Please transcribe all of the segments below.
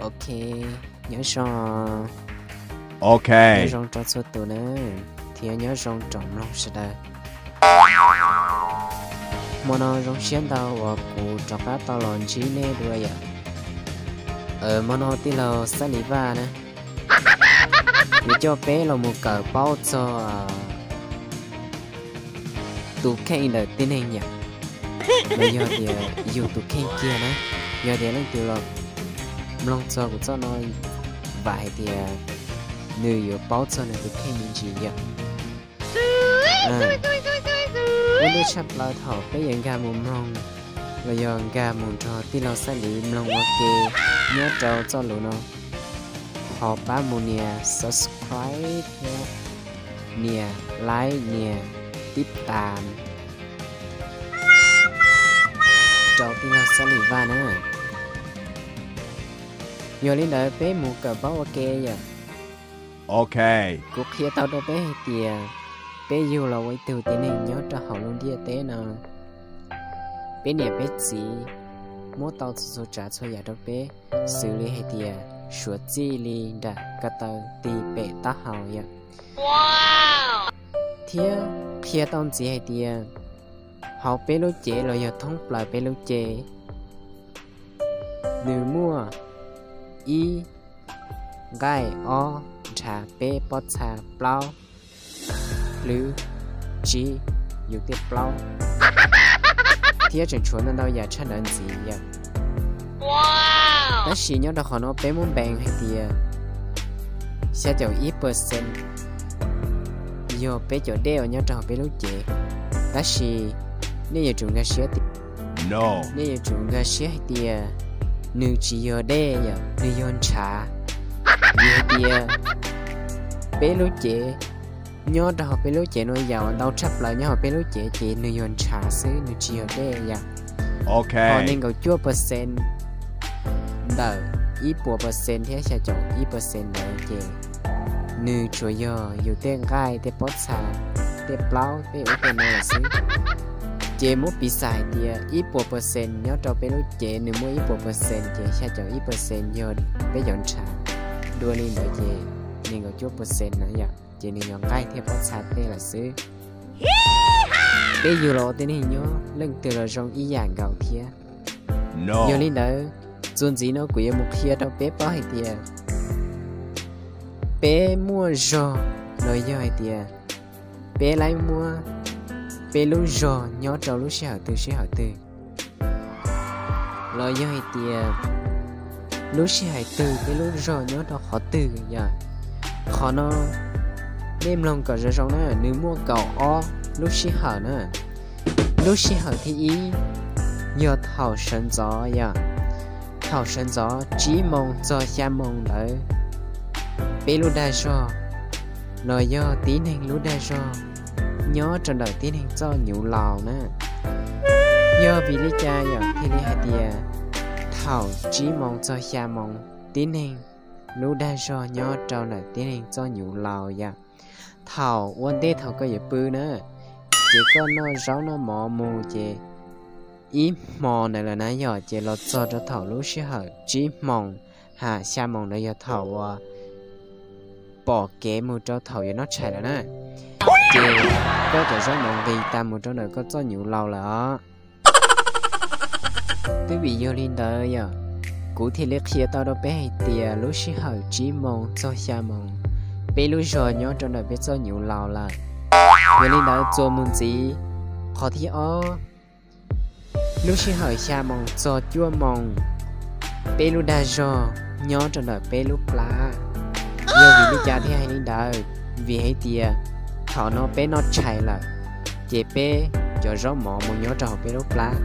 Ok, nyob zoo, ok, nyob zoo rau txhua tus na, thiab nyob zoo rau mloog sawv daws. Hmo no zoo siab ntau uas kuv rov qab tau los ntsib nej dua yom. Hmo no tij laug Xab Lis Vaj na, yuav coj peb los mus kawm paub txog tus kheej ntawm tib neeg yom, los yog tias yus tus kheej kiag na. Yog tias leej twg los mloog txog kuv txoj no, vam hais tias nws yuav paub txog nws tus kheej me ntsis yom. Ua ntej tshaj plaws thaum peb yuav nkag mus mloog los yog nkag mus nrog tij laug Xab Lis mloog ua ke nyob rau txoj lus no, thov pab mus nias subscribe thiab nias like nias tib tas rau tij laug Xab Lis Vaj na. Yog li ntawd peb mus kawm paub ua ke yom. Ok, kuv qhia tau rau peb hais tias peb yug los ua ib tug tib neeg nyob rau hauv lub ntiaj teb no, peb niam peb txiv muab tau txhua txhua tsav txhua yam rau peb, xws li hais tias suav txij li nram ko taw tig pem taub hau yom. Thiab qhia tau ntxiv hais tias hauv peb lub cev los yog thoob plaws peb lub cev, nws muaj ib nqaij, ob ntshav, peb pob txha, plaub hlwb, tsib yus tej plaub, thiab tseem tshuav ntau ntau yam tshaj ntawd ntxiv yom. Tab sis nyob rau qhov no peb muab npees hais tias xya caum ib percent yog peb cov dej uas nyob rau hauv peb lub cev. Tab sis nej yuav tsum nkag siab tias, nej yuav tsum nkag siab hais tias nws tsis yog dej yom, nws yog ntshav. Vim hais tias peb lub cev, nyob rau hauv peb lub cev no yam uas ntau tshaj plaws nyob hauv peb lub cev ces nws yog ntshav xwb, nws tsis yog dej yom. Ho nees nkaum cuaj percent ntawm ib puas percent thiab xya caum ib percent ntawd ces nws tsuas yog yus tej nqaij, tej pob txha, tej plaub, tej ub tej no lawm xwb. Ces muab piv xam hais tias ib puas percent nyob rau peb lub cev nws muaj ib puas percent ces xya caum ib percent yog peb cov ntshav. Dua li ntawd ces nees nkaum cuaj percent na yom, ces nws yog nqaij thiab pob txha tej lawm xwb. Peb yug los ua tib neeg nyob leej twg los zoo ib yam nkaus thiab. Yog li ntawd, txuas ntxiv no kuv yuav mus qhia rau peb paub hais tias peb muaj zog los yog hais tias peb laib muab peb lub zog nyob rau lub sij hawm twg sij hawm twg, los yog hais tias lub sij hawm twg peb lub zog nyob rau qhov twg yom. Qhov no nej mloog kom zoo zoo na, nws muaj kaum ob lub sij hawm na. Lub sij hawm thib ib yog thaum sawv ntxov yom, thaum sawv ntxov tsib moos txog xya moos ntawd, peb lub dag zog los yog tib neeg lub dag zog nyob rau ntawm tib neeg txoj nyuv laus na. Yog vim li cas yom thiaj li hais tias thaum tsib moos txog xya moos tib neeg lub dag zog nyob rau ntawm tib neeg txoj nyuv laus yom. Thaum ua ntej thaum koj yuav pw na, ces koj noj zaub noj mov mus ces ib hmo ntawd lawm na yom, ces los txog rau thaum lub sij hawm tsib moos ha xya moos ntawd yog thaum uas pom kev mus rau thaum yuav noj tshais lawm na, ces koj cov zaub mov nqis tas mus rau ntawm koj txoj nyuv laus lawm os. Twb vim yog li ntawd yom, kuv thiaj li qhia tau rau peb hais tias lub sij hawm tsib moos txog xya moos, peb lub zog nyob rau ntawm peb txoj nyuv laus lawm. Yog li ntawd txuas mus ntxiv, qhov thib ob, lub sij hawm xya moos txog cuaj moos, peb lub dag zog nyob rau ntawm peb lub plab. Yog vim li cas thiaj hais li ntawd? Vim hais tias thaum no peb noj tshais lawm, ces peb cov zaub mov mus nyob rau hauv peb lub plab.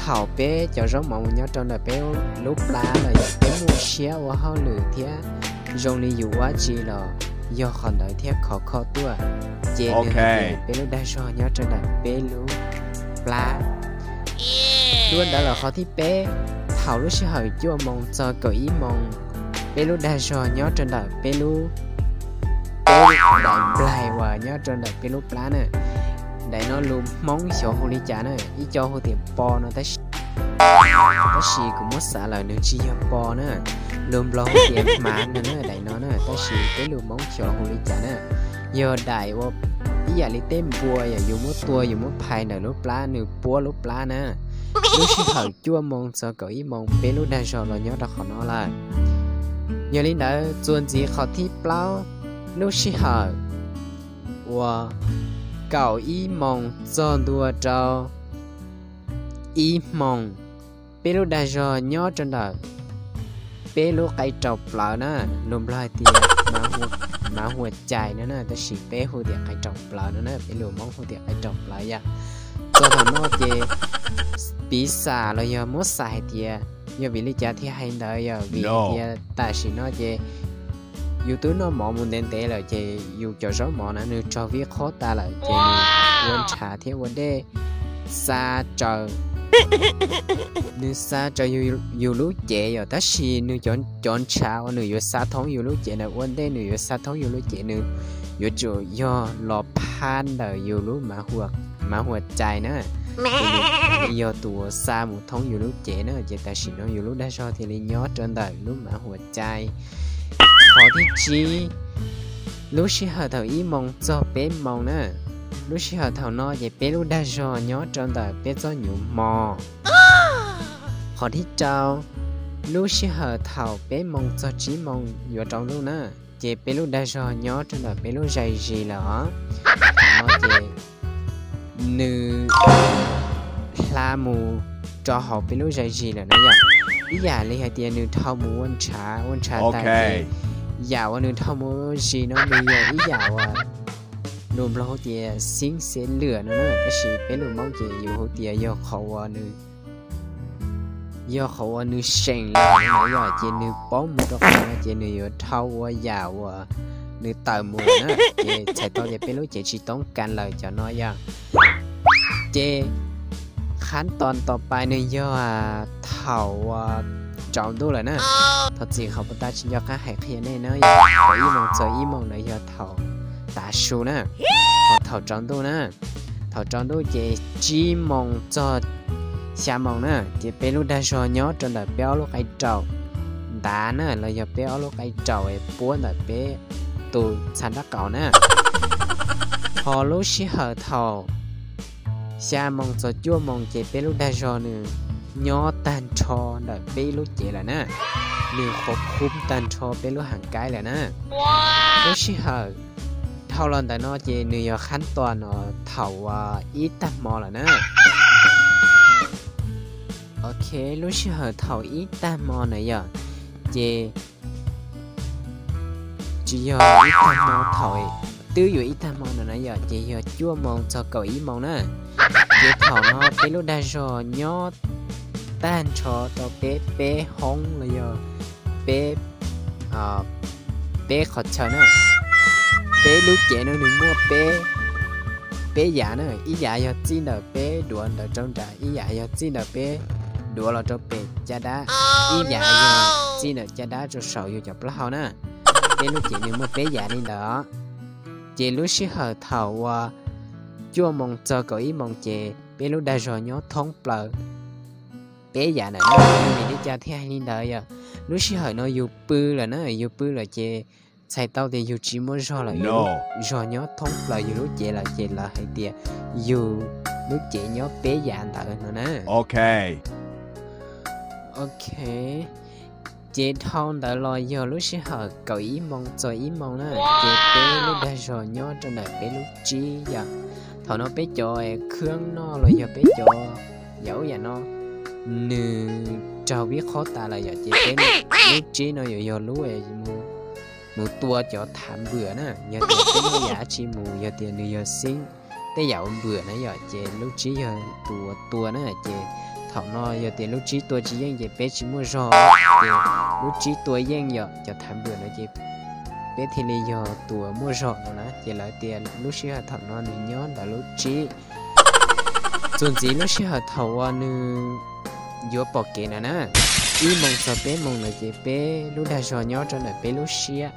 Thaum peb cov zaub mov mus nyob rau ntawm peb lub plab lawm yom, peb muaj siab ua hauj lwm thiab zoo li yus ua dab tsi los yog qhov ntawd thiab khov kho tuaj, ces nws hais tias peb lub dag zog nyob rau ntawm peb lub plab. Dua ntawd lawm qhov thib peb, thaum lub sij hawm cuaj moos txog kaum ib moos, peb lub dag zog nyob rau ntawm peb lub, peb daim nplaig uas nyob rau ntawm peb lub plab na. Daim no lus Hmoob xyov hu li cas na, ib co hu tias po no tab sis Tab sis kuv muab xav lawm nws tsis yog pos na, lus Nplog hu tias hmav no na, daim no na, tab sis peb lus Hmoob xyov hu li cas na. Yog daim ua ib yam li tej npua yom, yus muab tua yus muab phais ntawm lub plab nws puab lub plab na. Lub sij hawm cuaj moo txog kaum ib moo peb lub dag zog los nyob rau qhov no lawm. Yog li ntawd txuas ntxiv qhov thib plaub, lub sij hawm uas kaum ib moo txog ntua rau ib moo, peb lub dag zog nyob rau ntawm peb lub qe rau plawv na, lus Nplog hais tias hmav hua cai no na, tab sis peb hu tias qe rau plawv no na, peb lus Hmoob hu tias qe rau plawv yom. Txog thaum no ces piv xam los yog muab xav hais tias yog vim li cas thiaj hais ntawd yom, vim hais tias tam sim no ces yus twb noj mov mus ntev ntev lawm ces yus cov zaub mov na nws raug vij qhob tas lawm ces nws ua ntshav thiab ua dej xa raws, nws xa raws yus lub cev yom, tab sis nws cov ntshav uas nws yuav xa thoob yus lub cev na ua ntej nws yuav xa thoob yus lub cev nws yuav tsum yog los phab ntawm yus lub hmav hua cai na, ces nws thiaj li yog tus uas xa mus thoob yus lub cev na, ces tam sim no yus lub dag zog thiaj li nyob rau ntawm lub hmav hua cai. Qhov thib tsib, lub sij hawm thaum ib moo txog peb moo na, lub sij hawm thaum no ces peb lub dag zog nyob rau ntawm peb txoj nyuv hmo. Qhov thib rau, lub sij hawm thaum peb moo txog tsib moo yuav rau ntuj na, ces peb lub dag zog nyob rau ntawm peb lub zais zis lawm os. Thaum no ces nws hla mus rau hauv peb lub zais zis lawm na yom. Ib yam li hais tias nws dhau mus ua ntshav, ua ntshav tas ces yam uas nws dhau mus ua zis no nws yog ib yam uas lus Nplog hu tias xib xev lwam no na, tab sis peb lus Hmoob ces yus hu tias yog qhov uas nws, yog qhov uas nws seem lawm no yom, ces nws poob mus rau qhov no ces nws yuav dhau ua yam uas nws tawm mus lawm na, ces txhais tau tias peb lub cev tsis toob kas lawm cov no yom. Ces khab tos tom pais nws yog thaum uas tsaus ntuj lawm na. Thov txim qhov puas tas tsis nco qab hais qhia nej na, yog thaum ib moos txog ib moos ntawd yog thaum tav su na, ho thaum tsaus ntuj na, thaum tsaus ntuj ces tsib moos txog xya moos na, ces peb lub dag zog nyob rau ntawm peb ob lub qe raum ntav na, los yog peb ob lub qe raum es puab ntawm peb tus txha nrab qaum na. Ho lub sij hawm thaum xya moos txog cuaj moos ces peb lub dag zog nws nyob tag nrho ntawm peb lub cev lawm na, nws qhuav khub tag nrho peb lub hav kaib lawm na. Lub sij hawm dhau los ntawm no ces nws yog khab tos no thaum ib tag hmo lawm na. Ok, lub sij hawm thaum ib tag hmo na yom, ces tsis yog ib tag hmo thaum, twb yuav ib tag hmo no na yom, ces yog cuaj moos txog kaum ib moos na. Ces thaum no peb lub dag zog nyob tag nrho rau peb peb hoob los yog peb, peb qhov chaw na. Peb lub cev no nws muaj peb, peb yav na, ib yav yog txij ntawm peb duav ntawd rau nram, ib yav yog txij ntawm peb duav los rau pem caj dab, ib yav yog txij ntawm caj dab rau saum yus cov plaub hau na. Peb lub cev nws muaj peb yav li ntawd. Ces lub sij hawm thaum uas cuaj moos txog kaum ib moos ces peb lub dag zog nyob thoob plaws peb yav ntawm no. Yog vim li cas thiaj hais li ntawd yom? Lub sij hawm no yus pw lawm na, yus pw lawm ces txhais tau tias yus tsis muaj zog lawm, yus lub zog nyob thoob plaws yus lub cev lawm ces lawv hais tias yus lub cev nyob peb yav ntawd no na. Ok, ces dhau ntawd los yog lub sij hawm kaum ib moos txog ib moos na, ces peb lub dag zog nyob rau ntawm peb lub tsib yom. Thaum no peb cov khwb noj los yog peb cov yam ub yam no nws raug vib qhob tas lawm yom, ces peb lub tsib no yuav yog lub mus tua cov thav npwam na. Yog tias peb noj yam dab tsi mus, yog tias nws yog xib tej yam uas npwam na yom, ces lub tsib yog tus tua na. Ces thaum no yog tias lub tsib tua tsis yeej ces peb tsis muaj zog, ces lub tsib tua yeej yom cov thav npwam no ces peb thiaj li yog tus muaj zog no na. Ces lawv tias lub sij hawm thaum no nws nyob ntawm lub tsib. Txuas ntxiv lub sij hawm thaum uas nws yuav pom kev ntawd na, ib moos txog peb moos ntawd ces peb lub dag zog nyob rau ntawm peb lub siab.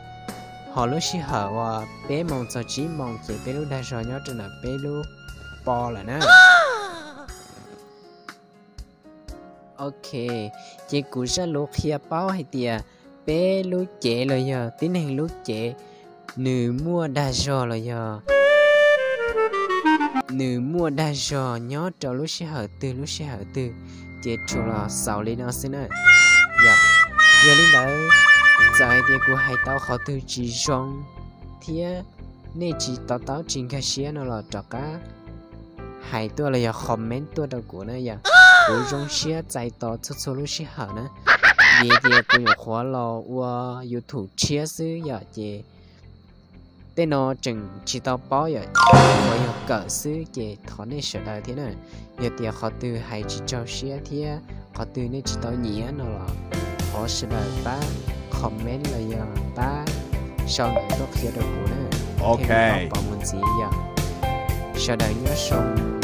Ho lub sij hawm uas peb moos txog tsib moos ces peb lub dag zog nyob rau ntawm peb lub po lawm na. Ok, ces kuv zaj lus qhia paub hais tias peb lub cev los yog tib neeg lub cev, nws muaj dag zog los yog nws muaj dag zog nyob rau lub sij hawm twg lub sij hawm twg, ces tsuas los xaus li no xwb na. Yog, yog li ntawd, txawm hais tias kuv hais tau qhov twg tsis zoo thiab nej tsis to taub tsis nkag siab no los rov qab hais tuaj los yog comment tuaj rau kuv na yom. Kuv zoo siab txais tos txhua txhua lub sij hawm na, vim tias kuv nyuam qhuav los ua YouTube tshiab xwb yom, ces tej no tseem tsis tau paub yom, uas yog kawm xwb, ces thov nej sawv daws thiab na, yog tias qhov twg hais tsis tsaug siab thiab qhov twg nej tsis tau nyiam no los thov sawv daws pab comment los yog pab sau ntawv tuaj qhia rau kuv na. Pom mus ntxiv yom, sawv daws nyob zoo.